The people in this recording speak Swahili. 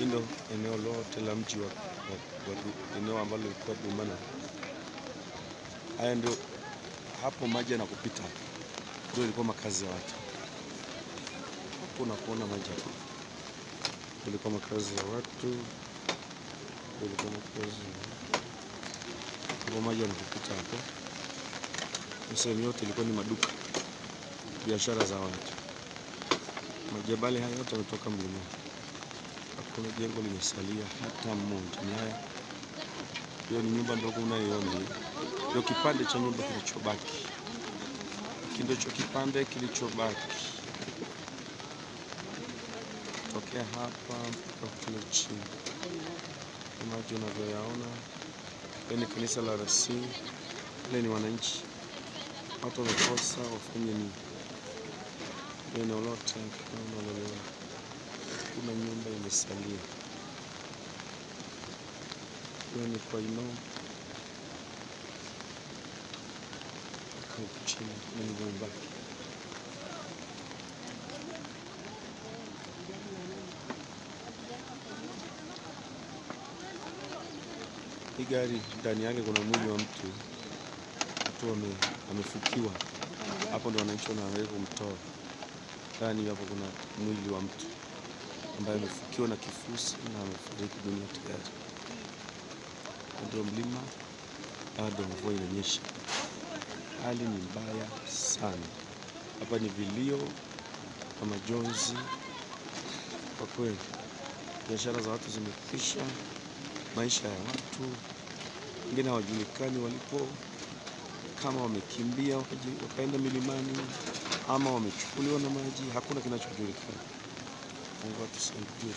Hilo eneo lote la mji wa eneo ambalo lilikuwa Dumana. Haya ndio hapo maji yanakupita. Ndio ilikuwa makazi ya watu. Hapo unakuona maji hapo. Ilikuwa makazi ya watu. Ilikuwa makazi ya watu. Hapo maji yanakupita hapo. Sehemu yote ilikuwa ni maduka, biashara za watu. Majabali haya yote yametoka mlimani. Hakuna jengo limesalia hata mmoja. Ni haya. Hiyo ni nyumba ndogo unayoiona hiyo. Ndio kipande cha nyumba kilichobaki. Hiki ndicho kipande kilichobaki. Tokea hapa mpaka kule chini. Maji unavyoyaona. Hili ni kanisa la RC. Ile ni wananchi. Watu wamekosa wafanye nini? Eneo lote kama unavyoona. Kuna nyumba imesalia. Hiyo ni kwa ino huku chini kuna nyumba imebaki. Hii gari ndani yake kuna mwili wa mtu. Mtu amefukiwa. Hapo ndo wananchi wanaangalia kumtoa. Ndani hapo kuna mwili wa mtu ambaye amefukiwa na kifusi na amefariki dunia tayari. Ndio mlima, bado mvua inanyesha. Hali ni mbaya sana. Hapa ni vilio na majonzi kwa kweli. Biashara za watu zimekwisha, maisha ya watu wengine hawajulikani walipo, kama wamekimbia wakaenda milimani ama wamechukuliwa na maji, hakuna kinachojulikana. Mungu atusaidie.